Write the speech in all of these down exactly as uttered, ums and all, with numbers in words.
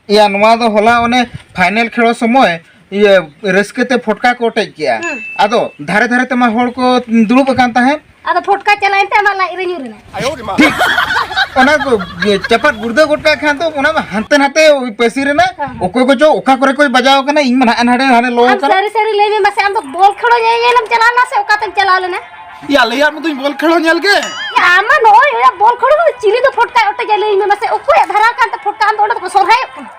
ᱭᱟ, ᱱᱚᱣᱟ ᱫᱚ ᱦᱚᱞᱟ ᱚᱱᱮ ᱯᱷᱟᱭᱱᱮᱞ ᱠᱷᱮᱞᱳ ᱥᱚᱢᱚᱭ ᱤᱭᱟᱹ ᱨᱟᱹᱥᱠᱟᱹ ᱛᱮ ᱯᱷᱚᱴᱠᱟ ᱠᱚ ᱚᱴᱮᱡ ᱠᱮᱜᱼᱟ᱾ ᱦᱩᱸ᱾ ᱟᱫᱚ ᱫᱷᱟᱨᱮ ᱫᱷᱟᱨᱮ ᱛᱮᱢᱟ ᱦᱚᱲ ᱠᱚ ᱫᱩᱲᱩᱵ ᱟᱠᱟᱱ ᱛᱟᱦᱮᱸᱫ᱾ ᱟᱫᱚ ᱯᱷᱚᱴᱠᱟ ᱪᱟᱞᱟᱣᱮᱱ ᱛᱮ ᱟᱢᱟᱜ ᱞᱟᱡ ᱨᱮ ᱧᱩᱨ ᱮᱱᱟ᱾ ᱴᱷᱤᱠ᱾ ᱚᱱᱟ ᱠᱚ ᱤᱭᱟᱹ ᱪᱟᱯᱟᱫ ᱜᱩᱲᱫᱟᱹ ᱜᱚᱫ ᱠᱟᱜ ᱠᱷᱟᱱ ᱫᱚ ᱚᱱᱟ ᱢᱟ ᱦᱟᱱᱛᱮ ᱱᱟᱛᱮ ᱯᱟᱹᱥᱤᱨ ᱮᱱᱟ᱾ ᱦᱮᱸ, ᱦᱮᱸ᱾ ᱚᱠᱚᱭ ᱠᱚᱪᱚ ᱚᱠᱟ ᱠᱚᱨᱮ ᱠᱚ ᱵᱟᱡᱟᱣ ᱟᱠᱟᱱᱟ, ᱤᱧ ᱢᱟ ᱱᱟᱦᱟᱜ ᱦᱟᱸᱰᱮ ᱦᱟᱸᱰᱮ ᱞᱚ ᱟᱢ ᱟᱠᱟᱱᱟ᱾ ᱥᱟᱹᱨᱤ ᱥᱟᱹᱨᱤ ᱞᱟᱹᱭ ᱢᱮ ᱢᱟᱥᱮ, ᱟᱢ ᱫᱚ ᱵᱚᱞ ᱠᱷᱮᱞᱳ ᱧᱮᱧᱮᱞᱮᱢ ᱪᱟᱞᱟᱣ ᱞᱮᱱᱟ ᱥᱮ ᱚᱠᱟᱛᱮᱢ ᱪᱟᱞᱟᱣ ᱞᱮᱱᱟ? ᱭᱟ, ᱞᱟᱹᱭᱟᱜ ᱢᱮᱫᱩᱧ ᱵᱚᱞ ᱠᱷᱮᱞᱳ ᱧᱮᱞ ᱜᱮ᱾ ᱭᱟ, ᱟᱢ ᱢᱟ ᱱᱚᱜᱼᱚᱭ ᱚᱱᱟ ᱵᱚᱞ ᱠᱷᱮᱞᱳ ᱫᱚ ᱪᱤᱞᱤ ᱫᱚ ᱯᱷᱚᱴᱠᱟᱭ ᱚᱴᱮᱡᱟ ᱞᱟᱹᱭ ᱢᱮ ᱢᱟᱥᱮ, ᱚᱠᱚᱭᱟᱜ ᱫᱷᱟᱨᱟ ᱠᱟᱱ ᱛᱮ ᱯᱷᱚᱴᱠᱟ? ᱟᱢ ᱫᱚ ᱚᱸᱰᱮ ᱫᱚᱠᱚ ᱥᱚᱨᱦᱟᱭᱚᱜ ᱠᱟᱱᱟ᱾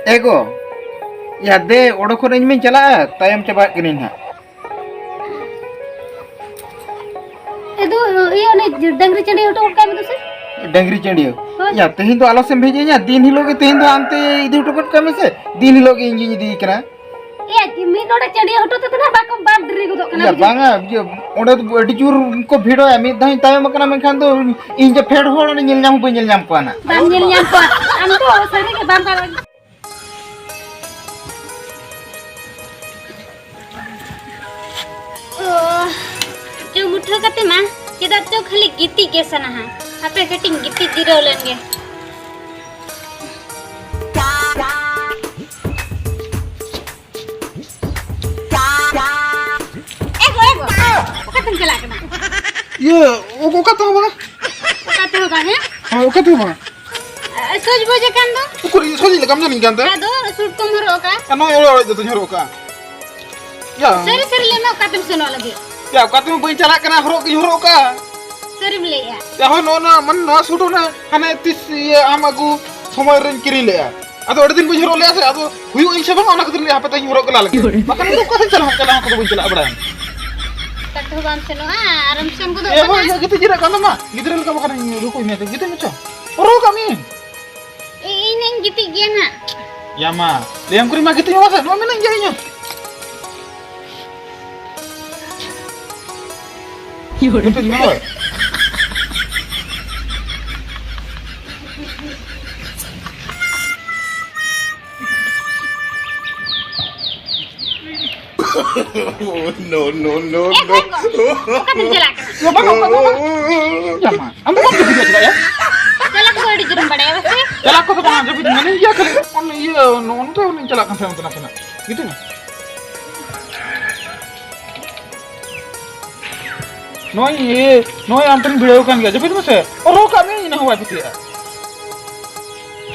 ᱮ ᱜᱚ, ᱭᱟ ᱫᱮ, ᱚᱰᱚᱠ ᱠᱷᱚᱱ ᱤᱧ ᱢᱟᱧ ᱪᱟᱞᱟᱜᱼᱟ, ᱛᱟᱭᱚᱢ ᱪᱟᱵᱟᱜ ᱠᱟᱹᱱᱟᱹᱧ ᱦᱟᱸᱜ᱾ ᱮ ᱫᱩ, ᱤᱭᱟᱹ, ᱚᱱᱮ ᱰᱟᱝᱨᱤ ᱪᱟᱹᱰᱤ ᱦᱚᱴᱚ ᱠᱟᱜ ᱢᱮ ᱫᱩ ᱥᱮ᱾ ᱰᱟᱝᱨᱤ ᱪᱟᱹᱰᱤᱭᱟᱹ? ᱦᱳᱭ᱾ ᱭᱟ, ᱛᱮᱦᱮᱧ ᱫᱚ ᱟᱞᱚ ᱥᱮᱢ ᱵᱷᱮᱡᱟᱧᱟ, ᱫᱤᱱ ᱦᱤᱞᱳᱜ ᱜᱮ ᱛᱮᱦᱮᱧ ᱫᱚ ᱟᱢᱛᱮ ᱤᱫᱤ ᱦᱚᱴᱚ ᱠᱟᱜ ᱢᱮᱥᱮ, ᱫᱤᱱ ᱦᱤᱞᱳᱜ ᱜᱮ ᱤᱧ ᱜᱤᱧ ᱤᱫᱤᱭᱮ ᱠᱟᱱᱟ᱾ ᱮᱭᱟ, ᱢᱤᱫ ᱱᱚᱰᱮ ᱪᱟᱹᱰᱤᱭᱟᱹ ᱦᱚᱴᱚ ᱛᱮᱫᱚ ᱱᱟᱦᱟᱜ ᱵᱟᱠᱚ, ᱵᱟᱢ ᱰᱮᱨᱤ ᱜᱚᱫᱚᱜ ᱠᱟᱱᱟ, ᱭᱟ, ᱵᱩᱡᱷᱟᱹᱣ? ᱵᱟᱝᱟ, ᱤᱭᱟᱹ, ᱚᱸᱰᱮ ᱫᱚ ᱟᱹᱰᱤ ᱡᱳᱨ ᱠᱚ ᱵᱷᱤᱲᱚᱜᱼᱟ᱾ ᱢᱤᱫ ᱫᱷᱟᱣ ᱤᱧ ᱛᱟᱭᱚᱢ ᱟᱠᱟᱱᱟ, ᱢᱮᱱᱠᱷᱟᱱ ᱫᱚ ᱤᱧ ᱡᱮ ᱯᱷᱮᱰ ᱦᱚᱲ ᱚᱸᱰᱮ ᱧᱮᱞ ᱧᱟᱢ ᱦᱚᱸ ᱵᱟᱹᱧ ᱧᱮᱞ ᱧᱟᱢ ᱠᱚᱣᱟ ᱱᱟᱜ᱾ ᱵᱟᱢ ᱧᱮᱞ ᱧᱟᱢ ᱠᱚᱣᱟ᱾ ᱟᱢ ᱫᱚ ᱥᱟᱹᱨᱤ ᱜᱮ ᱵᱟᱢ ᱵᱟᱲᱟᱭ᱾ ᱳᱦ, ᱡᱚᱢ ᱩᱴᱷᱟᱹᱣ ᱠᱟᱛᱮ ᱢᱟ ᱪᱮᱫᱟᱜ ᱪᱚ ᱠᱷᱟᱹᱞᱤ ᱜᱤᱛᱤᱡ ᱜᱮ ᱥᱟᱱᱟᱦᱟ᱾ ᱦᱟᱯᱮ ᱠᱟᱹᱴᱤᱡ ᱤᱧ ᱜᱤᱛᱤᱡ ᱡᱤᱨᱟᱹᱣ ᱞᱮᱱ ᱜᱮ᱾ ᱮ ᱜᱚ, ᱮ ᱜᱚ, ᱚᱠᱟ ᱛᱮᱢ ᱪᱟᱞᱟᱜ ᱠᱟᱱᱟ? ᱤᱭᱟᱹ, ᱚ-, ᱚᱠᱟ ᱛᱮᱦᱚᱸ ᱵᱟᱝᱟ᱾ ᱚᱠᱟ ᱛᱮᱦᱚᱸ ᱵᱟᱝ, ᱦᱮᱸ? ᱦᱳᱭ, ᱚᱠᱟ ᱛᱮᱦᱚᱸ ᱵᱟᱝᱟ᱾ ᱮ, ᱥᱚᱡᱽ ᱵᱚᱡᱽ ᱟᱠᱟᱱ ᱫᱚ᱾ ᱩᱠᱩᱨ, ᱥᱚᱡᱽ ᱞᱮᱠᱟᱢ ᱧᱮᱞᱤᱧ ᱠᱟᱱ ᱛᱮ? ᱟᱫᱚ ᱥᱩᱴ ᱠᱚᱢ ᱦᱚᱨᱚᱜ ᱟᱠᱟᱫ᱾ ᱟᱨ ᱱᱚᱜᱼᱚᱭ ᱚᱲᱟᱜ ᱚᱲᱟᱜ ᱫᱚ ᱛᱩᱧ ᱦᱚᱨᱚᱜ ᱟᱠᱟᱫ᱾ ᱭᱟ᱾ ᱥᱟᱹᱨᱤ ᱥᱟᱹᱨᱤ ᱞᱟᱹᱭ ᱢᱮ, ᱚᱠᱟ ᱛᱮᱢ ᱥᱮᱱᱚᱜ ᱞᱟᱹᱜᱤᱫ? ᱭᱟ, ᱚᱠᱟ ᱛᱮᱦᱚᱸ ᱵᱟᱹᱧ ᱪᱟᱞᱟᱜ ᱠᱟᱱᱟ, ᱦᱚᱨᱚᱜ ᱜᱤᱧ ᱦᱚᱨᱚᱜ ᱟᱠᱟᱫ᱾ ᱥᱟᱹᱨᱤᱢ ᱞᱟᱹᱭᱮᱜᱼᱟ? ᱭᱟ, ᱦᱳᱭ, ᱱᱚᱜᱼᱚ ᱱᱚᱣᱟ, ᱢᱟᱱᱮ, ᱱᱚᱣᱟ ᱥᱩᱴ ᱚᱱᱟ ᱦᱟᱱᱮ ᱛᱤᱥ ᱤᱭᱟᱹ ᱟᱢ ᱟᱹᱜᱩ ᱥᱚᱢᱚᱭ ᱨᱮᱧ ᱠᱤᱨᱤᱧ ᱞᱮᱜᱼᱟ᱾ ᱟᱫᱚ ᱟᱹᱰᱤ ᱫᱤᱱ ᱵᱟᱹᱧ ᱦᱚᱨᱚᱜ ᱞᱮᱜᱼᱟ ᱥᱮ, ᱟᱫᱚ ᱦᱩᱭᱩᱜ ᱤᱧ ᱥᱮ ᱵᱟᱝ, ᱚᱱᱟ ᱠᱷᱟᱹᱛᱤᱨ ᱦᱟᱯᱮ ᱛᱮᱧ ᱦᱚᱨᱚᱜ ᱜᱮᱞᱟ ᱞᱟᱹᱜᱤᱫ᱾ ᱵᱟᱠᱷᱟᱱ ᱫᱚ ᱚᱠᱟ ᱥᱮᱫ ᱪᱟᱞᱟᱣ ᱦᱚᱸ, ᱪᱟᱞᱟᱣ ᱦᱚᱸ ᱠᱚᱫᱚ ᱵᱟᱹᱧ ᱪᱟᱞᱟᱜ ᱵᱟᱲᱟᱭᱟ᱾ ᱚᱠᱟ ᱛᱮᱦᱚᱸ ᱵᱟᱢ ᱥᱮᱱᱚᱜᱼᱟ, ᱟᱨᱮᱢ ᱥᱮᱱ ᱜᱚᱫᱚᱜ ᱮ ᱠᱟᱱᱟ᱾ ᱵᱟᱝ, ᱤᱧᱟᱹᱜ ᱜᱤᱛᱤᱡ ᱡᱤᱨᱟᱹᱜ ᱠᱟᱱ ᱛᱟᱢᱟ᱾ ᱜᱤᱫᱽᱨᱟᱹ ᱞᱮᱠᱟ ᱵᱟᱠᱷᱟᱱ ᱤᱧ ᱨᱩᱠᱩᱭ ᱢᱮ, ᱜᱤᱛᱤᱡ ᱢᱮ ᱪᱚ᱾ ᱦᱚᱨᱚᱜ ᱠᱟᱜ ᱢᱤᱭᱟᱹᱧ᱾ ᱤ-, ᱤᱧ ᱱᱟᱧ ᱜᱤᱛᱤᱡ ᱜᱮᱭᱟ ᱱᱟᱜ᱾ ᱭᱟ ᱢᱟ, ᱞᱟᱹᱭᱟᱢ ᱠᱟᱹᱱᱟᱹᱧ ᱢᱟ, ᱜᱤᱛᱤᱡ ᱢᱮ ᱢᱟᱥᱮ, ᱱᱚᱣᱟ ᱢᱮᱱᱟᱹᱧ ᱜᱮᱭᱟ ᱤᱧ ᱦᱚᱸ᱾ ᱜᱤᱛᱤᱡ ᱢᱮ ᱦᱳᱭ᱾ No, no, no, ᱮ no. ᱠᱷᱟᱭ ᱠᱚ, ᱚᱠᱟᱛᱮᱢ ᱪᱟᱞᱟᱜ ᱠᱟᱱᱟ? ᱭᱟ, ᱵᱟᱝ, ᱚᱠᱟ ᱫᱚ ᱵᱟᱝ᱾ ᱭᱟ, ᱢᱟ, ᱟᱢ ᱫᱚ ᱵᱟᱢ ᱡᱟᱹᱯᱤᱫ ᱜᱮᱭᱟ ᱪᱮᱫᱟᱜ ᱭᱟ? ᱪᱟᱞᱟᱜ ᱠᱚ ᱟᱹᱰᱤ ᱡᱳᱨᱮᱢ ᱵᱟᱲᱟᱭᱟ ᱵᱟᱥᱮ? ᱪᱟᱞᱟᱜ ᱠᱚᱫᱚ ᱵᱟᱝ ᱡᱟᱹᱯᱤᱫ, ᱢᱟᱱᱮ, ᱤᱭᱟᱹ, ᱠᱷᱟᱹᱞᱤ, ᱚᱱᱮ, ᱤᱭᱟᱹ, ᱱᱚᱜᱼᱚ ᱱᱚᱛᱮ ᱵᱚᱞᱮᱧ ᱪᱟᱞᱟᱜ ᱠᱟᱱ ᱛᱟᱦᱮᱸᱫ, ᱚᱱᱛᱮ ᱱᱟᱥᱮᱱᱟᱜ᱾ ᱜᱤᱛᱤᱡ ᱢᱮ᱾ ᱱᱚᱜᱼᱚᱭ, ᱤᱭᱟᱹ, ᱱᱚᱜᱼᱚᱭ ᱟᱢ ᱴᱷᱮᱱᱤᱧ ᱵᱷᱤᱲᱟᱹᱣ ᱠᱟᱱ ᱜᱮᱭᱟ, ᱡᱟᱹᱯᱤᱫ ᱢᱮᱥᱮ᱾ ᱦᱚᱨᱦᱚ ᱠᱟᱜ ᱢᱮ, ᱤᱧ ᱦᱚᱸ ᱵᱟᱭ ᱯᱟᱹᱛᱭᱟᱹᱜᱼᱟ᱾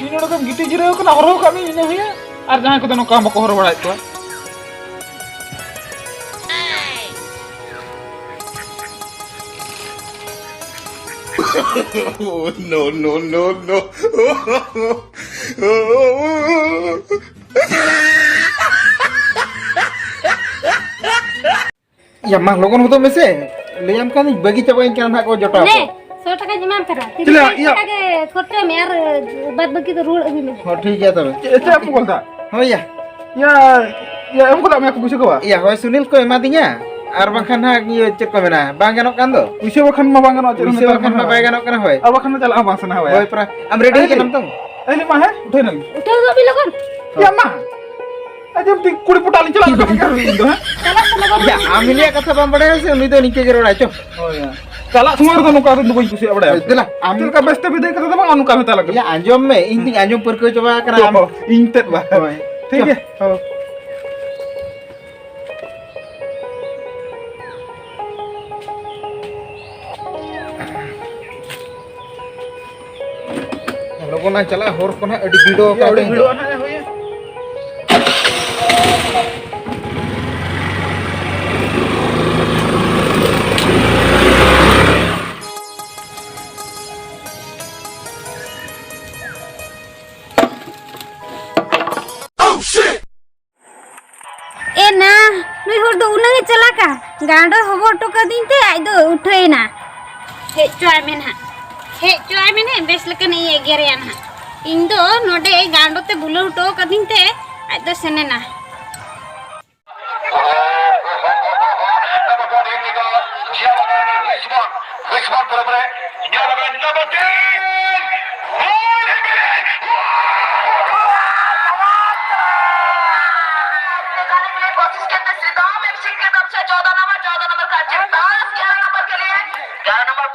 ᱢᱤᱫ ᱱᱚᱰᱮ ᱜᱮᱢ ᱜᱤᱛᱤᱡ ᱡᱤᱨᱟᱹᱣ ᱠᱟᱱᱟ, ᱦᱚᱨᱦᱚ ᱠᱟᱜ ᱢᱮ, ᱤᱱᱟᱹ ᱦᱩᱭᱟ᱾ ᱟᱨ ᱡᱟᱦᱟᱸᱭ ᱠᱚᱫᱚ ᱱᱚᱝᱠᱟ ᱵᱟᱠᱚ ᱦᱚᱨᱦᱚ ᱵᱟᱲᱟᱭᱮᱫ ᱠᱚᱣᱟ᱾ Oh, no, no, no, no. ᱭᱟ, ᱢᱟ, ᱞᱚᱜᱚᱱ ᱦᱚᱫᱚᱜ ᱢᱮᱥᱮ᱾ ᱞᱟᱹᱭᱟᱢ ᱠᱟᱹᱱᱟᱹᱧ, ᱵᱟᱹᱜᱤ ᱪᱟᱵᱟᱭᱟᱹᱧ ᱠᱟᱱᱟ ᱱᱟᱦᱟᱜ ᱠᱚ ᱡᱚᱴᱟᱣ ᱠᱚ᱾ ᱱᱮ, ᱥᱚ ᱴᱟᱠᱟᱧ ᱮᱢᱟᱢ ᱠᱟᱱᱟ᱾ ᱛᱤᱨᱤᱥ ᱪᱮᱫ ᱭᱟ? ᱴᱟᱠᱟ ᱜᱮ ᱠᱷᱚᱨᱪᱟᱭ ᱢᱮ ᱟᱨ ᱵᱟᱫ ᱵᱟᱹᱠᱤ ᱫᱚ ᱨᱩᱣᱟᱹᱲ ᱟᱹᱜᱩᱭ ᱢᱮ᱾ ᱦᱚᱸ, ᱴᱷᱤᱠ ᱜᱮᱭᱟ ᱛᱚᱵᱮ᱾ ᱪᱮᱫ, ᱪᱮᱫ ᱮᱢ ᱠᱚᱞ ᱫᱟ? ᱦᱳᱭ ᱭᱟ᱾ ᱭᱟ, ᱭᱟ, ᱮᱢ ᱠᱚᱞ ᱢᱮᱭᱟ ᱠᱚ ᱯᱩᱭᱥᱟᱹ ᱠᱚ ᱵᱟ? ᱭᱟ, ᱦᱳᱭ, ᱥᱩᱱᱤᱞ ᱠᱚ ᱮᱢᱟ ᱫᱤᱧᱟ᱾ ᱟᱨ ᱵᱟᱝᱠᱷᱟᱱ ᱦᱟᱸᱜ, ᱤᱭᱟᱹ, ᱪᱮᱫ ᱠᱚ ᱢᱮᱱᱟ, ᱵᱟᱝ ᱜᱟᱱᱚᱜ ᱠᱟᱱ ᱫᱚ᱾ ᱯᱩᱭᱥᱟᱹ ᱵᱟᱠᱷᱟᱱ ᱢᱟ ᱵᱟᱝ ᱜᱟᱱᱚᱜᱼᱟ, ᱪᱮᱫ ᱦᱚᱸ ᱯᱩᱭᱥᱟᱹ ᱱᱮᱛᱟᱨ ᱵᱟᱠᱷᱟᱱ ᱢᱟ ᱢᱟ᱾ ᱵᱟᱭ ᱜᱟᱱᱚᱜ ᱠᱟᱱᱟ, ᱦᱳᱭ᱾ ᱟᱨ ᱵᱟᱠᱷᱟᱱ ᱫᱚ ᱪᱟᱞᱟᱜ ᱦᱚᱸ ᱵᱟᱝ ᱥᱟᱱᱟ, ᱦᱳᱭ᱾ ᱦᱳᱭ, ᱯᱨᱟ-, ᱟᱢ ᱨᱮᱰᱤ ᱟᱭ ᱠᱟᱱᱟᱢ ᱛᱚ? ᱟᱭ ᱞᱮ ᱢᱟ, ᱦᱮᱸ, ᱩᱴᱷᱟᱹᱣ ᱱᱟᱹᱧ᱾ ᱩᱴᱷᱟᱹᱣ ᱜᱚᱫ ᱵᱤᱱ ᱞᱚᱜᱚᱱ᱾ ᱭᱟ, ᱢᱟ᱾ ᱟᱡᱚᱢ ᱛᱤ ᱠᱩᱲᱤ ᱯᱚᱴᱟ ᱞᱤᱧ ᱪᱟᱞᱟᱜ ᱠᱟᱱᱟ, ᱤᱧ ᱫᱚ, ᱦᱮᱸ? ᱪᱟᱞᱟᱜ ᱠᱟᱱᱟ ᱵᱟᱹᱵᱩ᱾ ᱭᱟ, ᱟᱢ ᱩᱱᱤᱭᱟᱜ ᱠᱟᱛᱷᱟ ᱵᱟᱢ ᱵᱟᱲᱟᱭᱟ ᱥᱮ? ᱩᱱᱤ ᱫᱚ ᱱᱤᱝᱠᱟᱹ ᱜᱮ ᱨᱚᱲᱟᱭ, ᱪᱚ᱾ ᱦᱳᱭ, ᱦᱮᱸ᱾ ᱪᱟᱞᱟᱜ ᱥᱚᱢᱚᱭ ᱨᱮᱫᱚ ᱱᱚᱝᱠᱟ ᱫᱚ ᱵᱟᱹᱧ ᱠᱩᱥᱤᱭᱟᱜᱼᱟ, ᱵᱟᱲᱟᱭᱟ᱾ ᱦᱳᱭ, ᱫᱮᱞᱟ, ᱟᱢ ᱪᱮᱫ ᱞᱮᱠᱟ ᱵᱮᱥ ᱛᱮ ᱵᱤᱫᱟᱹᱭ ᱠᱟᱛᱷᱟ ᱫᱚ ᱵᱟᱝ, ᱱᱚᱝᱠᱟ ᱢᱮᱛᱟ ᱞᱟᱜᱟᱜ᱾ ᱭᱟ, ᱟᱸᱡᱚᱢ ᱢᱮ, ᱤᱧ ᱫᱩᱧ ᱟᱸᱡᱚᱢ ᱯᱟᱹᱨᱠᱟᱹᱣ ᱪᱟᱵᱟ ᱟᱠᱟᱱᱟ, ᱟᱢ ᱚ, ᱤᱧ ᱛᱮᱫ ᱵᱟ᱾ ᱦᱳᱭ, ᱴᱷᱤᱠ ᱪᱚ᱾ ᱜᱮᱭᱟ᱾ ᱦᱳᱭ᱾ ᱞᱚᱜᱚᱱ ᱞᱟᱝ ᱪᱟᱞᱟᱜᱼᱟ, ᱦᱚᱨ ᱠᱚ ᱱᱟᱦᱟᱜ ᱟᱹᱰᱤ ᱵᱷᱤᱲᱚ ᱟᱠᱟᱱ ᱟᱹᱰᱤ ᱛᱮᱦᱮᱧ ᱫᱚ᱾ ᱵᱷᱤᱲᱚᱜᱼᱟ ᱱᱟᱦᱟᱜ, ᱦᱳᱭ᱾ ᱮ ᱱᱟ, ᱱᱩᱭ ᱦᱚᱲ ᱫᱚ ᱩᱱᱟᱹᱝ ᱮ ᱪᱟᱞᱟᱠᱟ᱾ ᱜᱟᱸᱰᱚ ᱦᱚᱵᱚᱨ ᱦᱚᱴᱚ ᱠᱟᱹᱫᱤᱧ ᱛᱮ ᱟᱡ ᱫᱚ ᱩᱴᱷᱟᱹᱭᱮᱱᱟ᱾ ᱦᱮᱡ ᱪᱚᱣᱟᱭ ᱢᱮ ᱱᱟᱦᱟᱜ᱾ ᱦᱮᱡ ᱪᱚᱣᱟᱭ ᱢᱮ ᱱᱟᱦᱟᱜ, ᱵᱮᱥ ᱞᱮᱠᱟᱱ ᱤᱧ ᱮᱜᱮᱨᱮᱭᱟ ᱱᱟᱦᱟᱜ᱾ ᱤᱧ ᱫᱚ ᱱᱚᱰᱮ ᱜᱟᱸᱰᱚ ᱛᱮ ᱵᱩᱞᱟᱹᱣ ᱦᱚᱴᱚ ᱠᱟᱹᱫᱤᱧ ᱛᱮ ᱟᱡ ᱫᱚ ᱥᱮᱱᱮᱱᱟ᱾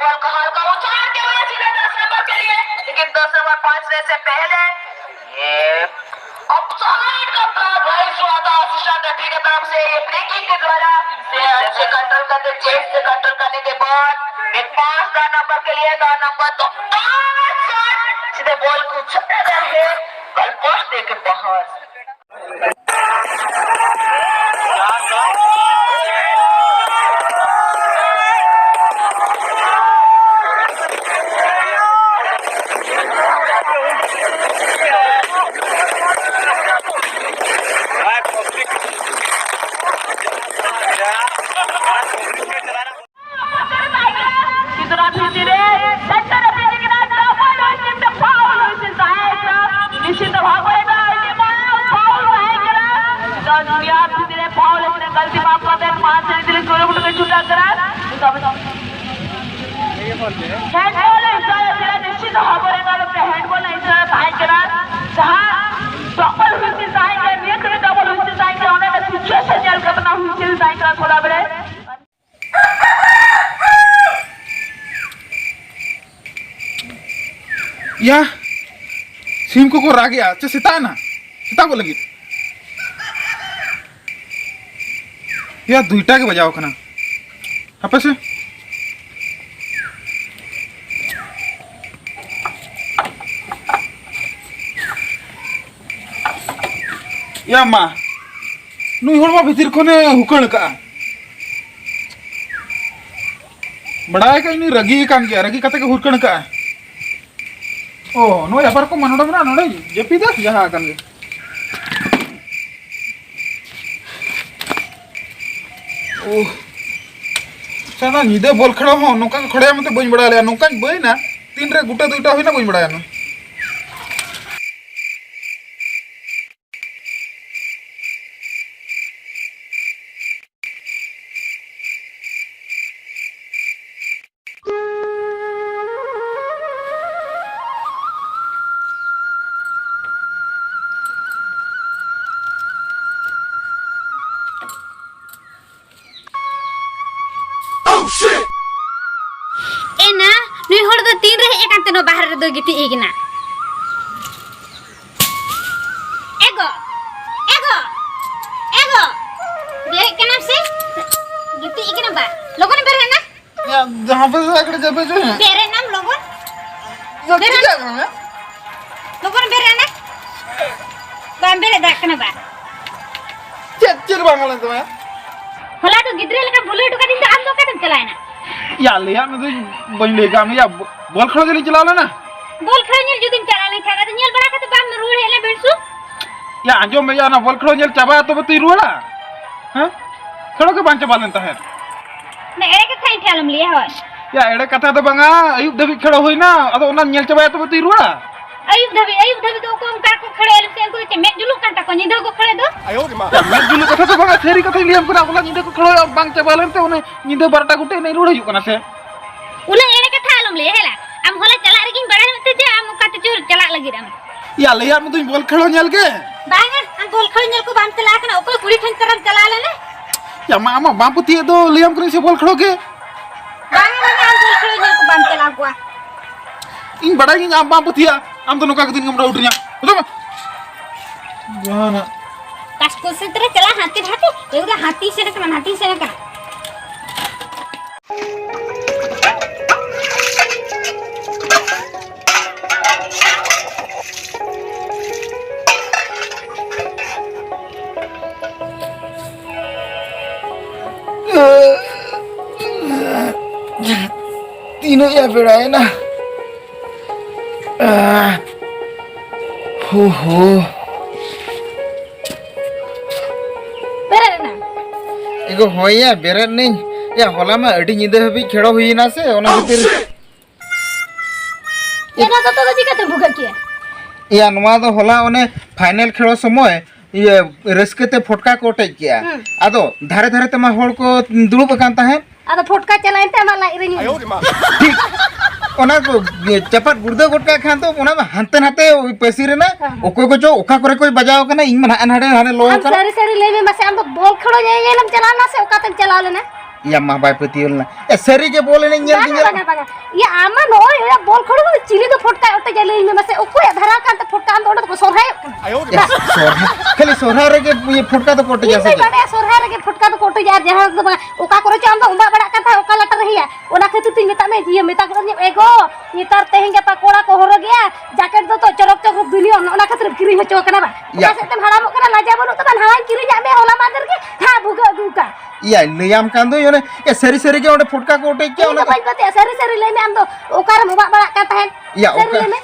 बॉल को हल्का उछालते हुए सीधे दस नंबर के लिए, लेकिन दस नंबर पहुंचने से पहले ये ऑफसाइड का फ्लैग रेज हुआ था असिस्टेंट रेफरी की तरफ से। ये ब्रेकिंग के द्वारा इसे अच्छे कंट्रोल करके, चेस्ट से कंट्रोल करने के बाद एक पास दस नंबर के लिए, दस नंबर तो पास शॉट सीधे बॉल को उछाल रहे हैं, गोल पोस्ट देके बाहर। ᱠᱤᱱᱛᱩ ᱱᱚᱣᱟ ᱵᱷᱤᱛᱤᱨ ᱨᱮ ᱥᱮᱱᱴᱟᱨ ᱨᱮ ᱯᱤᱪ ᱠᱟᱱᱟ, ᱰᱟᱵᱚᱞ ᱦᱩᱭ ᱠᱟᱱᱟ, ᱯᱷᱟᱣᱩᱞ ᱦᱩᱭ ᱠᱟᱱᱟ ᱛᱟᱦᱮᱸ ᱠᱟᱱᱟ᱾ ᱱᱤᱥᱪᱤᱛ ᱵᱷᱟᱵ ᱨᱮ ᱫᱚ ᱟᱹᱰᱤ ᱢᱟᱨᱟᱝ ᱯᱷᱟᱣᱩᱞ ᱛᱟᱦᱮᱸ ᱠᱟᱱᱟ᱾ ᱱᱤᱛᱚᱜ ᱱᱩᱭᱟᱜ ᱵᱷᱤᱛᱤᱨ ᱨᱮ ᱯᱷᱟᱣᱩᱞ ᱠᱟᱱᱟ, ᱜᱟᱹᱞᱛᱤ ᱢᱟᱯ ᱠᱟᱛᱮ ᱢᱟᱴᱷ ᱨᱮ ᱛᱤᱱᱟᱹᱜ ᱠᱩᱨᱩᱢᱩᱴᱩ ᱠᱚ ᱪᱷᱩᱴᱟᱹᱣ ᱠᱟᱱᱟ᱾ ᱱᱤᱛᱚᱜ ᱦᱮᱱᱰᱵᱚᱞ ᱤᱥᱟᱨᱟ ᱛᱮ ᱱᱤᱥᱪᱤᱛ ᱵᱷᱟᱵ ᱨᱮ ᱱᱚᱣᱟ ᱫᱚ ᱦᱮᱱᱰᱵᱚᱞ ᱤᱥᱟᱨᱟ ᱛᱟᱦᱮᱸ ᱠᱟᱱᱟ᱾ ᱡᱟᱦᱟᱸ ᱰᱟᱵᱚᱞ ᱦᱩᱭᱥᱤᱞ ᱛᱟᱦᱮᱸ ᱠᱟᱱᱟ, ᱱᱤᱭᱟᱹ ᱠᱚᱨᱮ ᱰᱟᱵᱚᱞ ᱦᱩᱭᱥᱤᱞ ᱛᱟᱦᱮᱸ ᱠᱟᱱᱟ, ᱚᱱᱟ ᱨᱮᱱᱟᱜ ᱥᱤᱪᱩᱭᱮᱥᱚᱱ ᱧᱮᱞ ᱠᱟᱛᱮ ᱱᱚᱣᱟ ᱦᱩᱭᱥᱤᱞ ᱛᱟᱦᱮᱸ ᱠᱟᱱᱟ ᱠᱚᱲᱟ ᱵᱮᱲᱮ᱾ ᱭᱟ, ᱥᱤᱢ ᱠᱚᱠᱚ ᱨᱟᱜᱮᱜᱼᱟ᱾ ᱪᱮ ᱥᱮᱛᱟᱜ ᱮᱱᱟ? ᱥᱮᱛᱟᱜᱚᱜ ᱞᱟᱹᱜᱤᱫ᱾ ᱭᱟ, ᱫᱩᱭᱴᱟ ᱜᱮ ᱵᱟᱡᱟᱣ ᱠᱟᱱᱟ᱾ ᱦᱟᱯᱮ ᱥᱮ᱾ ᱭᱟ ᱢᱟ, ᱱᱩᱭ ᱦᱚᱲ ᱢᱟ ᱵᱷᱤᱛᱤᱨ ᱠᱷᱚᱱᱮ ᱦᱩᱠᱟᱹᱲ ᱠᱟᱜᱼᱟ᱾ ᱵᱟᱲᱟᱭ ᱠᱟᱜ ᱤᱧ ᱨᱟᱹᱜᱤ ᱠᱟᱱ ᱜᱮᱭᱟ, ᱨᱟᱹᱜᱤ ᱠᱟᱛᱮ ᱜᱮ ᱦᱩᱨᱠᱟᱹᱲ ᱠᱟᱜᱼᱟ᱾ ᱚ, ᱱᱚᱜᱼᱚᱭ ᱟᱵᱟᱨ ᱠᱚ ᱢᱟ ᱱᱚᱰᱮ ᱢᱮᱱᱟᱜᱼᱟ, ᱱᱚᱰᱮ ᱡᱟᱹᱯᱤᱫᱟ, ᱡᱟᱦᱟᱸ ᱠᱟᱱ ᱜᱮ᱾ ᱳᱦ, ᱥᱟᱞᱟ ᱧᱤᱫᱟᱹ ᱵᱚᱞ ᱠᱷᱮᱞ ᱦᱚᱸ ᱱᱚᱝᱠᱟ ᱜᱮ ᱠᱷᱮᱞ ᱦᱩᱭᱩᱜᱼᱟ ᱢᱮᱱᱛᱮ ᱵᱟᱹᱧ ᱵᱟᱲᱟᱭ ᱞᱮᱫᱼᱟ᱾ ᱱᱚᱝᱠᱟᱧ ᱵᱟᱹᱭᱱᱟ, ᱛᱤᱱᱨᱮ ᱜᱩᱴᱟᱹ ᱫᱩᱭᱴᱟ ᱦᱩᱭᱱᱟ ᱵᱟᱹᱧ ᱵᱟᱲᱟᱭᱟ ᱱᱟ᱾ Oh shit! ᱦᱚᱲ ᱫᱚ ᱛᱤᱱ ᱨᱮ ᱦᱮᱡ ᱟᱠᱟᱱ ᱛᱮ ᱱᱚᱣᱟ ᱵᱟᱦᱨᱮ ᱨᱮᱫᱚ ᱜᱤᱛᱤᱡ ᱟᱠᱟᱱᱟ? ᱮᱜᱳ, ᱮᱜᱳ, ᱮᱜᱳ, ᱵᱮᱨᱮᱫ ᱠᱟᱱᱟᱢ ᱥᱮ? ᱜᱤᱛᱤᱡ ᱟᱠᱟᱱᱟᱢ ᱵᱟ? ᱞᱚᱜᱚᱱ ᱵᱮᱨᱮᱫ ᱮᱱᱟ᱾ ᱭᱟ, ᱡᱟᱦᱟᱸ ᱯᱮ ᱥᱟᱠᱲᱮ ᱡᱟᱵᱮ ᱡᱚ ᱦᱮᱸ᱾ ᱵᱮᱨᱮᱫ ᱮᱱᱟᱢ ᱞᱚᱜᱚᱱ᱾ ᱭᱟ, ᱵᱮᱨᱮᱫ᱾ ᱪᱤᱠᱟᱹᱜ ᱠᱟᱱᱟ? ᱞᱚᱜᱚᱱ ᱵᱮᱨᱮᱫ ᱮᱱᱟ᱾ ᱵᱟᱢ ᱵᱮᱨᱮᱫ ᱫᱟᱲᱮᱭᱟᱜ ᱠᱟᱱᱟ ᱵᱟ? ᱪᱮᱫ, ᱪᱮᱫ ᱵᱟᱝ ᱜᱟᱱᱚᱜ ᱛᱟᱢᱟ? ᱦᱚᱞᱟ ᱫᱚ ᱜᱤᱫᱽᱨᱟᱹ ᱞᱮᱠᱟ ᱵᱷᱩᱞᱟᱹᱣ ᱦᱚᱴᱚ ᱠᱟᱫᱤᱧ ᱫᱚ, ᱟᱢ ᱫᱚ ᱚᱠᱟᱛᱮᱢ ᱪᱟᱞᱟᱣᱮᱱᱟ? ᱭᱟ, ᱞᱟᱹᱭᱟᱫ ᱢᱮ ᱫᱩᱧ, ᱵᱟᱹᱧ ᱞᱟᱹᱭ ᱠᱟᱜ ᱢᱮᱭᱟ, ᱵᱚ-, ᱵᱚᱞ ᱠᱷᱮᱞ ᱧᱮᱞᱤᱧ ᱪᱟᱞᱟᱣ ᱞᱮᱱᱟ᱾ ᱵᱚᱞ ᱠᱷᱮᱞ ᱧᱮᱞ ᱡᱩᱫᱤᱢ ᱪᱟᱞᱟᱣ ᱞᱮᱱᱠᱷᱟᱱ, ᱟᱫᱚ ᱧᱮᱞ ᱵᱟᱲᱟ ᱠᱟᱛᱮ ᱵᱟᱢ ᱨᱩᱣᱟᱹᱲ ᱦᱮᱡ ᱞᱮᱱ ᱵᱮᱲᱥᱩ? ᱭᱟ, ᱟᱸᱡᱚᱢ ᱢᱮ, ᱭᱟ, ᱚᱱᱟ ᱵᱚᱞ ᱠᱷᱮᱞ ᱧᱮᱞ ᱪᱟᱵᱟᱜᱼᱟ ᱛᱚᱵᱮ ᱛᱚᱧ ᱨᱩᱣᱟᱹᱲᱟ᱾ ᱦᱮᱸ? ᱠᱷᱮᱞ ᱜᱮ ᱵᱟᱝ ᱪᱟᱵᱟ ᱞᱮᱱ ᱛᱟᱦᱮᱸᱫ᱾ ᱚᱱᱟ ᱮᱲᱮ ᱠᱟᱛᱷᱟ ᱤᱧ ᱴᱷᱮᱱ ᱟᱞᱚᱢ ᱞᱟᱹᱭᱟ, ᱦᱳᱭ᱾ ᱭᱟ, ᱮᱲᱮ ᱠᱟᱛᱷᱟ ᱫᱚ ᱵᱟᱝᱟ, ᱟᱹᱭᱩᱵ ᱫᱷᱟᱹᱵᱤᱡ ᱠᱷᱮᱞ ᱦᱩᱭᱱᱟ, ᱟᱫᱚ ᱚᱱᱟ ᱧᱮᱞ ᱪᱟᱵᱟᱭᱟ ᱛᱚᱵᱮ ᱛᱚᱧ ᱨᱩᱣᱟᱹᱲᱟ᱾ ᱟᱹᱭᱩᱵ ᱫᱷᱟᱹᱵᱤᱡ, ᱟᱹᱭᱩᱵ ᱫᱷᱟᱹᱵᱤᱡ ᱫᱚ ᱚᱠᱚᱭ ᱚᱱᱠᱟ ᱠᱚ ᱠᱷᱮᱞ ᱮᱱᱮᱡ ᱥᱮ ᱩᱱᱠᱩ ᱫᱚ ᱪᱮᱫ ᱢᱮᱫ ᱡᱩᱞᱩᱜ ᱠᱟᱱ ᱛᱟᱠᱚᱣᱟ ᱧᱤᱫᱟᱹ ᱠᱚ ᱠᱷᱮᱞ ᱫᱚ? ᱢᱮᱫ ᱡᱩᱞᱩᱜ ᱠᱟᱛᱷᱟ ᱫᱚ ᱵᱟᱝᱟ, ᱥᱟᱹᱨᱤ ᱠᱟᱛᱷᱟᱧ ᱞᱟᱹᱭᱟᱢ ᱠᱟᱱᱟ, ᱦᱚᱞᱟ ᱧᱤᱫᱟᱹ ᱠᱚ ᱠᱷᱮᱞ ᱵᱟᱝ ᱪᱟᱵᱟ ᱞᱮᱱᱛᱮ ᱚᱱᱮ ᱧᱤᱫᱟᱹ ᱵᱟᱨᱚᱴᱟ ᱜᱚᱴᱮᱡ ᱮᱱᱮᱡ ᱨᱩᱣᱟᱹᱲ ᱦᱩᱭᱩᱜ ᱠᱟᱱᱟ ᱥᱮ᱾ ᱩᱱᱟᱹᱜ ᱮᱲᱮ ᱠᱟᱛᱷᱟ ᱟᱞᱚᱢ ᱞᱟᱹᱭᱟ ᱦᱮᱞᱟ᱾ ᱟᱢ ᱦᱚᱞᱟ ᱪᱟᱞᱟᱜ ᱨᱮᱜᱮᱧ ᱵᱟᱲᱟᱭ ᱢᱮ ᱛᱮ ᱡᱮ ᱟᱢ ᱚᱠᱟ ᱛᱮᱪᱚ ᱪᱟᱞᱟᱜ ᱞᱟᱹᱜᱤᱫ ᱟᱢ᱾ ᱭᱟ, ᱞᱟᱹᱭᱟᱫ ᱢᱮᱫᱩᱧ ᱵᱚᱞ ᱠᱷᱮᱞ ᱧᱮᱞ ᱜᱮ᱾ ᱵᱟᱝᱟ, ᱟᱢ ᱵᱚᱞ ᱠᱷᱮᱞ ᱧᱮᱞ ᱠᱚ ᱵᱟᱢ ᱪᱟᱞᱟᱣ ᱠᱟᱱᱟ, ᱚᱠᱚᱭ ᱠᱩᱲᱤ ᱴᱷᱮᱱ ᱛᱟᱨᱟᱢ ᱪᱟᱞᱟᱣ ᱞᱮᱱᱟ? ᱭᱟ, ᱢᱟ, ᱟᱢ ᱢᱟ ᱵᱟᱢ ᱯᱟᱹᱛᱭᱟᱹᱜ ᱫᱚ, ᱞᱟᱹᱭᱟᱢ ᱠᱟᱹᱱᱟᱹᱧ ᱥᱮ ᱵᱚᱞ ᱠᱷᱮᱞ ᱜᱮ᱾ ᱵᱟᱝᱟ, ᱵᱟᱝᱟ, ᱟᱢ ᱵᱚᱞ ᱠᱷᱮᱞ ᱧᱮᱞ ᱠᱚ ᱵᱟᱢ ᱪᱟᱞᱟᱣ ᱠᱚᱣᱟ᱾ ᱤᱧ ᱵᱟᱲᱟᱭ ᱜᱤᱧ ᱟᱢ ᱵᱟᱢ ᱯᱟᱹᱛᱭᱟᱹᱜᱼᱟ, ᱟᱢ ᱫᱚ ᱱᱚᱝᱠᱟ ᱠᱟᱛᱮ ᱜᱮᱢ ᱨᱟᱣᱩᱴ ᱨᱤᱧᱟ᱾ ᱵᱩᱡᱷᱟᱹᱣ ᱢᱟ? ᱡᱟᱦᱟᱱᱟᱜ᱾ ᱠᱟᱥᱠᱚ ᱥᱮᱫ ᱨᱮ ᱪᱟᱞᱟᱜ ᱦᱟᱱᱛᱮ ᱱᱟᱛᱮ, ᱮ ᱩᱫᱟ ᱦᱟᱹᱛᱤ ᱥᱮᱱ ᱠᱟᱱᱟ, ᱦᱟᱹᱛᱤ ᱥᱮᱱ ᱠᱟᱱᱟ᱾ ᱛᱤᱱᱟᱹᱜ ᱭᱟ ᱵᱮᱲᱟᱭᱮᱱᱟ? ᱦᱳ ᱦᱳ᱾ ᱵᱮᱨᱮᱫ ᱮᱱᱟ? ᱮᱜᱳ, ᱦᱳᱭ ᱭᱟ, ᱵᱮᱨᱮᱫ ᱱᱟᱹᱧ᱾ ᱭᱟ, ᱦᱚᱞᱟ ᱢᱟ ᱟᱹᱰᱤ ᱧᱤᱫᱟᱹ ᱦᱟᱹᱵᱤᱡ ᱠᱷᱮᱲᱚ ᱦᱩᱭᱮᱱᱟ ᱥᱮ, ᱚᱱᱟ ᱠᱷᱟᱹᱛᱤᱨ᱾ ᱮᱱᱟ ᱫᱚ ᱛᱚ ᱪᱤᱠᱟᱹᱛᱮᱢ ᱵᱷᱩᱜᱟᱹᱜ ᱠᱮᱜᱼᱟ? ᱭᱟ, ᱱᱚᱣᱟ ᱫᱚ ᱦᱚᱞᱟ ᱚᱱᱮ ᱯᱷᱟᱭᱱᱮᱞ ᱠᱷᱮᱲᱚ ᱥᱚᱢᱚᱭ ᱤᱭᱟᱹ ᱨᱟᱹᱥᱠᱟᱹ ᱛᱮ ᱯᱷᱚᱴᱠᱟ ᱠᱚ ᱚᱴᱮᱡ ᱠᱮᱜᱼᱟ᱾ ᱦᱩᱸ᱾ ᱟᱫᱚ ᱫᱷᱟᱨᱮ ᱫᱷᱟᱨᱮ ᱛᱮᱢᱟ ᱦᱚᱲ ᱠᱚ ᱫᱩᱲᱩᱵ ᱟᱠᱟᱱ ᱛᱟᱦᱮᱸᱫ᱾ ᱟᱫᱚ ᱯᱷᱚᱴᱠᱟ ᱪᱟᱞᱟᱣᱮᱱ ᱛᱮ ᱟᱢᱟᱜ ᱞᱟᱡ ᱨᱮ ᱧᱩᱨᱩ ᱮᱱᱟ᱾ ᱴᱷᱤᱠ᱾ ᱚᱱᱟ ᱠᱚ ᱪᱟᱯᱟᱫ ᱜᱩᱲᱫᱟᱹ ᱜᱚᱫ ᱠᱟᱜ ᱠᱷᱟᱱ ᱫᱚ ᱚᱱᱟ ᱢᱟ ᱦᱟᱱᱛᱮ ᱱᱟᱛᱮ ᱯᱟᱹᱥᱤᱨ ᱮᱱᱟ᱾ ᱦᱮᱸ, ᱦᱮᱸ᱾ ᱚᱠᱚᱭ ᱠᱚᱪᱚ ᱚᱠᱟ ᱠᱚᱨᱮ ᱠᱚ ᱵᱟᱡᱟᱣ ᱠᱟᱱᱟ, ᱤᱧ ᱢᱟ ᱱᱟᱦᱟᱜ ᱦᱟᱸᱰᱮ ᱦᱟᱸᱰᱮ ᱞᱚ ᱟᱢ ᱠᱟᱱᱟ᱾ ᱥᱟᱹᱨᱤ ᱥᱟᱹᱨᱤ ᱞᱟᱹᱭ ᱢᱮ ᱢᱟᱥᱮ, ᱟᱢ ᱫᱚ ᱵᱚᱞ ᱠᱷᱮᱞᱳ ᱧᱮᱧᱮᱞᱮᱢ ᱪᱟᱞᱟᱣ ᱞᱮᱱᱟ ᱥᱮ ᱚᱠᱟᱛᱮᱢ ᱪᱟᱞᱟᱣ ᱞᱮᱱᱟ? ᱤᱭᱟ ᱢᱟ ᱵᱟᱭ ᱯᱟᱹᱛᱭᱟᱹᱣ ᱞᱮᱱᱟ᱾ ᱮ, ᱥᱟᱹᱨᱤ ᱜᱮ ᱵᱚᱞ ᱮᱱᱮᱡ ᱧᱮᱞ ᱵᱟᱝᱟ, ᱜᱮ ᱧᱮᱞ ᱵᱟᱝᱟ, ᱵᱟᱝᱟ᱾ ᱤᱭᱟ, ᱟᱢ ᱢᱟ ᱱᱚᱜᱼᱚᱭ ᱚᱱᱟ ᱵᱚᱞ ᱠᱷᱮᱞᱳ ᱫᱚ ᱪᱤᱞᱤ ᱫᱚ ᱯᱷᱚᱴᱠᱟ ᱚᱴᱮᱡᱟ ᱞᱟᱹᱭ ᱢᱮ ᱢᱟᱥᱮ, ᱚᱠᱚᱭᱟᱜ ᱫᱷᱟᱨᱟ ᱠᱟᱱ ᱛᱮ ᱯᱷᱚᱴᱠᱟ? ᱟᱢ ᱫᱚ ᱚᱸᱰᱮ ᱫᱚᱠᱚ ᱥᱚᱨᱦᱟᱭᱚᱜ ᱠᱟᱱᱟ᱾ ᱮ, ᱥᱚᱨᱦᱟᱭ, ᱠᱷᱟᱹᱞᱤ ᱥᱚᱨᱦᱟᱭ ᱨᱮᱜᱮ ᱤᱭᱟᱹ ᱯᱷᱚᱴᱠᱟ ᱫᱚᱠᱚ ᱚᱴᱮᱡᱟ ᱤᱧ ᱥᱮ ᱫᱚᱧ ᱪᱮᱫ? ᱵᱟᱰᱟᱭᱟ ᱥᱚᱨᱦᱟᱭ ᱨᱮᱜᱮ ᱯᱷᱚᱴᱠᱟ ᱫᱚᱠᱚ ᱚᱴᱮᱡᱟ, ᱟᱨ ᱡᱟᱦᱟᱸ ᱫᱚ ᱵᱟᱝᱟ, ᱚᱠᱟ ᱠᱚᱨᱮ ᱪᱚ ᱟᱢ ᱫᱚ ᱚᱢᱵᱟᱜ ᱵᱟᱲᱟᱜ ᱠᱟᱱ ᱛᱟᱦᱮᱸᱫ, ᱚᱠᱟ ᱞᱟᱴᱟ ᱨᱮ ᱦᱮᱭᱟ, ᱚᱱᱟ ᱠᱷᱟᱹᱛᱤᱨ ᱛᱤᱧ ᱢᱮᱛᱟᱜ ᱢᱮ, ᱤᱭᱟᱹ, ᱢᱮᱛᱟ ᱠᱚ ᱠᱟᱹᱱᱟᱹᱧ, ᱮ ᱜᱚ, ᱱᱮᱛᱟᱨ ᱛᱮᱦᱮᱧ ᱜᱟᱯᱟ ᱠᱚᱲᱟ ᱠᱚ ᱦᱚᱨᱚᱜᱮᱜᱼᱟ, ᱡᱟᱠᱮᱴ ᱫᱚ ᱛᱚ ᱪᱚᱨᱚᱠ ᱪᱚᱨᱚᱠ ᱵᱤᱞᱤᱭᱚᱱ, ᱚᱱᱟ ᱠᱷᱟᱹᱛᱤᱨ ᱠᱤᱨᱤᱧ ᱦᱚᱪᱚ ᱠᱟᱱᱟ ᱵᱟᱝ? ᱤᱭᱟ᱾ ᱚᱠᱟ ᱥᱮᱫ ᱛᱮᱢ ᱦᱟᱲᱟᱢᱚᱜ ᱠᱟᱱᱟ, ᱞᱟᱡᱟ ᱵᱟᱹᱱᱩᱜ ᱛᱟᱢᱟ, ᱱᱟᱣᱟᱧ ᱠᱤᱨᱤᱧᱟᱜ ᱢᱮ ᱦᱚᱞᱟ ᱢᱟᱫᱷᱮᱨ ᱜᱮ, ᱦᱮᱸ, ᱵᱷᱩᱜᱟᱹᱜ ᱟᱹᱜᱩ ᱠᱟᱜ᱾ ᱤᱭᱟ, ᱞᱟᱹᱭᱟᱢ ᱠᱟᱱ ᱫᱚᱧ ᱚᱱᱮ, ᱮ, ᱥᱟᱹᱨᱤ ᱥᱟᱹᱨᱤ ᱜᱮ ᱚᱸᱰᱮ ᱯᱷᱚᱴᱠᱟ ᱠᱚ ᱚᱴᱮᱡ ᱠᱮᱜᱼᱟ, ᱤᱧ ᱚᱱᱟ ᱫᱚ ᱫᱚ ᱵᱟᱹᱧ ᱯᱟᱹᱛᱭᱟᱹᱜᱼᱟ, ᱥᱟᱹᱨᱤ ᱥᱟᱹᱨᱤ ᱞᱟᱹᱭ ᱢᱮ, ᱟᱢ ᱫᱚ ᱚᱠᱟᱨᱮᱢ ᱚᱵᱟᱜ ᱵᱟᱲᱟᱜ ᱠᱟᱱ ᱛᱟᱦᱮᱸᱫ? ᱤᱭᱟ, ᱥᱟᱹᱨᱤ ᱚᱠᱟ-, ᱞᱟᱹᱭ ᱢᱮ᱾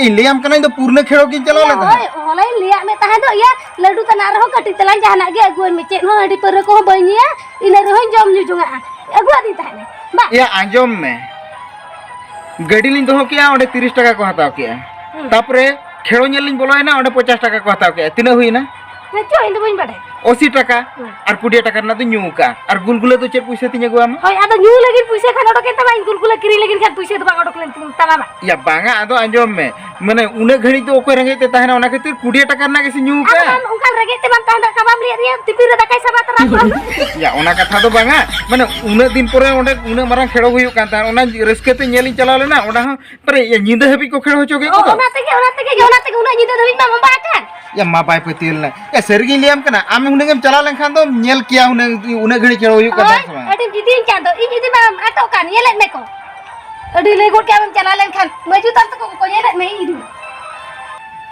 ᱤᱧ ᱞᱟᱹᱭᱟᱢ ᱠᱟᱱᱟ, ᱤᱧ ᱫᱚ ᱯᱩᱨᱱᱟᱹ ᱠᱷᱮᱲᱚ ᱜᱤᱧ ᱪᱟᱞᱟᱣ ᱤᱭᱟ, ᱞᱮᱱ ᱦᱳᱭ, ᱛᱟᱦᱮᱸᱫ᱾ ᱦᱚᱞᱟᱧ ᱞᱟᱹᱭᱟᱫ ᱢᱮ ᱛᱟᱦᱮᱸ ᱫᱚ, ᱤᱭᱟ, ᱞᱟᱹᱰᱩ ᱛᱟᱱᱟᱜ ᱨᱮᱦᱚᱸ ᱠᱟᱹᱴᱤᱡ ᱛᱟᱞᱟᱝ ᱡᱟᱦᱟᱱᱟᱜ ᱜᱮ ᱟᱹᱜᱩᱣᱟᱹᱧ ᱢᱮ, ᱪᱮᱫ ᱦᱚᱸ ᱦᱟᱺᱰᱤ ᱯᱟᱹᱣᱨᱟᱹ ᱠᱚᱦᱚᱸ ᱵᱟᱹᱧ ᱧᱩᱭᱟ, ᱤᱱᱟᱹ ᱨᱮᱦᱚᱸᱧ ᱡᱚᱢ ᱧᱩ ᱡᱚᱝᱟᱜᱼᱟ, ᱟᱹᱜᱩᱣᱟᱫᱤᱧ ᱛᱟᱦᱮᱸᱫ ᱢᱮ, ᱵᱟᱝ? ᱤᱭᱟ, ᱟᱸᱡᱚᱢ ᱢᱮ, ᱜᱟᱹᱰᱤ ᱞᱤᱧ ᱫᱚᱦᱚ ᱠᱮᱜᱼᱟ, ᱚᱸᱰᱮ ᱛᱤᱨᱤᱥ ᱴᱟᱠᱟ ᱠᱚ ᱦᱟᱛᱟᱣ ᱠᱮᱜᱼᱟ᱾ ᱦᱩᱸ᱾ ᱛᱟᱯᱚᱨᱮ ᱠᱷᱮᱲᱚ ᱧᱮᱞ ᱞᱤᱧ ᱵᱚᱞᱚᱭᱮᱱᱟ, ᱚᱸᱰᱮ ᱯᱚᱧᱪᱟᱥ ᱴᱟᱠᱟ ᱠᱚ ᱦᱟᱛᱟᱣ ᱠᱮᱜᱼᱟ᱾ ᱛᱤᱱᱟᱹᱜ ᱦᱩᱭᱱᱟ? ᱦᱮᱸ ᱪᱚ, ᱤᱧ ᱫᱚ ᱵᱟᱹᱧ ᱵᱟᱰᱟᱭᱟ᱾ ᱟᱥᱤ ᱴᱟᱠᱟ᱾ ᱦᱩᱸ᱾ ᱟᱨ ᱠᱩᱲᱤ ᱴᱟᱠᱟ ᱨᱮᱱᱟᱜ ᱫᱚ ᱧᱩ ᱠᱟᱜᱼᱟ᱾ ᱟᱨ ᱜᱩᱞᱜᱩᱞᱟᱹ ᱫᱚ ᱪᱮᱫ ᱯᱩᱭᱥᱟᱹ ᱛᱤᱧ ᱟᱹᱜᱩᱣᱟᱢᱟ? ᱦᱳᱭ, ᱟᱫᱚ ᱧᱩ ᱞᱟᱹᱜᱤᱫ ᱯᱩᱭᱥᱟᱹ ᱠᱷᱟᱱ ᱚᱰᱚᱠᱮᱱ ᱛᱟᱢᱟ, ᱤᱧ ᱜᱩᱞᱜᱩᱞᱟᱹ ᱠᱤᱨᱤᱧ ᱞᱟᱹᱜᱤᱫ ᱠᱷᱟᱱ ᱯᱩᱭᱥᱟᱹ ᱫᱚ ᱵᱟᱝ ᱚᱰᱚᱠ ᱞᱮᱱ ᱛᱤᱧ ᱛᱟᱢᱟ ᱵᱟᱝ? ᱭᱟ ᱵᱟᱝᱟ, ᱟᱫᱚ ᱟᱸᱡᱚᱢ ᱢᱮ, ᱢᱟᱱᱮ ᱩᱱᱟᱹᱜ ᱜᱷᱟᱹᱲᱤᱡ ᱫᱚ ᱚᱠᱚᱭ ᱨᱮᱸᱜᱮᱡ ᱛᱮ ᱛᱟᱦᱮᱱᱟ, ᱚᱱᱟ ᱠᱷᱟᱹᱛᱤᱨ ᱠᱩᱲᱤ ᱴᱟᱠᱟ ᱨᱮᱱᱟᱜ ᱜᱮᱥᱮ ᱧᱩ ᱟᱫᱚ ᱠᱟᱜᱼᱟ᱾ ᱵᱟᱝ, ᱚᱱᱠᱟᱱ ᱨᱮᱸᱜᱮᱡ ᱛᱮ ᱵᱟᱝ ᱛᱟᱦᱮᱱᱟ, ᱠᱟᱵᱟᱢ ᱞᱟᱹᱭᱮᱫ ᱨᱮᱭᱟ, ᱴᱤᱯᱤᱱ ᱨᱮ ᱫᱟᱠᱟᱭ ᱥᱟᱵᱟ ᱛᱚᱨᱟ ᱠᱚᱜᱼᱟ᱾ ᱭᱟ, ᱚᱱᱟ ᱠᱟᱛᱷᱟ ᱫᱚ ᱵᱟᱝᱟ, ᱢᱟᱱᱮ ᱩᱱᱟᱹᱜ ᱫᱤᱱ ᱯᱚᱨᱮ ᱚᱸᱰᱮ ᱩᱱᱟᱹᱜ ᱢᱟᱨᱟᱝ ᱠᱷᱮᱲᱚ ᱦᱩᱭᱩᱜ ᱠᱟᱱ ᱛᱟᱦᱮᱸᱫ, ᱚᱱᱟ ᱨᱟᱹᱥᱠᱟᱹ ᱛᱮ ᱧᱮᱞ ᱤᱧ ᱪᱟᱞᱟᱣ ᱞᱮᱱᱟ, ᱚᱸᱰᱮ ᱦᱚᱸ ᱯᱟᱨᱮ ᱧᱤᱫᱟᱹ ᱦᱟᱹᱵᱤᱡ ᱠᱚ ᱠᱷᱮᱲᱚ ᱦᱚᱪᱚ ᱠᱮᱫ ᱚ, ᱠᱚ ᱫᱚ᱾ ᱚᱱᱟ ᱛᱮᱜᱮ, ᱚᱱᱟ ᱛᱮᱜᱮ, ᱚᱱᱟ ᱛᱮᱜᱮ ᱩᱱᱟᱹᱜ ᱧᱤᱫᱟᱹ ᱫᱷᱟᱹᱵᱤᱡ ᱢᱟ ᱢᱟᱢᱟ ᱟᱠᱟᱱ᱾ ᱭᱟ, ᱢᱟ ᱵᱟᱭ ᱯᱟᱹᱛᱭᱟᱹᱣ ᱞᱮᱱᱟ᱾ ᱭᱟ, ᱥᱟᱹᱨᱤᱜᱤᱧ ᱞᱟᱹᱭᱟᱢ ᱠᱟᱱᱟ, ᱟᱢ ᱦᱩᱱᱟᱹᱝ ᱮᱢ ᱪᱟᱞᱟᱣ ᱞᱮᱱᱠᱷᱟᱱ ᱫᱚᱢ ᱧᱮᱞ ᱠᱮᱭᱟ ᱦᱩᱱᱟᱹᱝ, ᱩᱱᱟᱹᱜ ᱜᱷᱟᱹᱲᱤᱡ ᱠᱷᱮᱲᱚ ᱦᱩᱭᱩᱜ ᱠᱟᱱ ᱦᱳᱭ, ᱛᱟᱦᱮᱸᱫ ᱥᱮ ᱵᱟᱝ? ᱟᱹᱰᱤᱢ ᱤᱫᱤᱭᱤᱧ ᱠᱟᱱ ᱫᱚ, ᱤᱧ ᱤᱫᱤ ᱢᱟ ᱟᱴᱚᱜ ᱠᱟᱱ, ᱧᱮᱞᱮᱫ ᱢᱮ ᱠᱚ᱾ ᱟᱹᱰᱤ ᱞᱟᱹᱭ ᱜᱚᱫ ᱠᱮᱫ ᱟᱢᱮᱢ ᱪᱟᱞᱟᱣ ᱞᱮᱱᱠᱷᱟᱱ, ᱢᱟᱹᱡᱩ ᱛᱟᱢ ᱛᱟᱠᱚ ᱠᱚ ᱧᱮᱞᱮᱫ ᱢᱮ, ᱤᱧ ᱤᱫᱤ ᱢᱟ᱾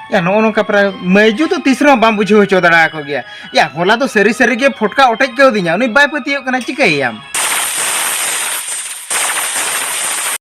ᱭᱟ, ᱱᱚᱜᱼᱚ ᱱᱚᱝᱠᱟ ᱯᱨᱟᱭ ᱢᱟᱹᱡᱩ ᱫᱚ ᱛᱤᱥ ᱨᱮᱦᱚᱸ ᱵᱟᱢ ᱵᱩᱡᱷᱟᱹᱣ ᱦᱚᱪᱚ ᱫᱟᱲᱮ ᱟᱠᱚ ᱜᱮᱭᱟ᱾ ᱭᱟ, ᱦᱚᱞᱟ ᱫᱚ ᱥᱟᱹᱨᱤ ᱥᱟᱹᱨᱤ ᱜᱮ ᱯᱷᱚᱴᱠᱟ ᱚᱴᱮᱡ ᱠᱟᱣᱫᱤᱧᱟ, ᱩᱱᱤ ᱵᱟᱭ ᱯᱟᱹᱛᱭᱟᱹᱣ ᱠᱟᱱᱟ, ᱪᱤᱠᱟᱹᱭᱮᱭᱟᱢ?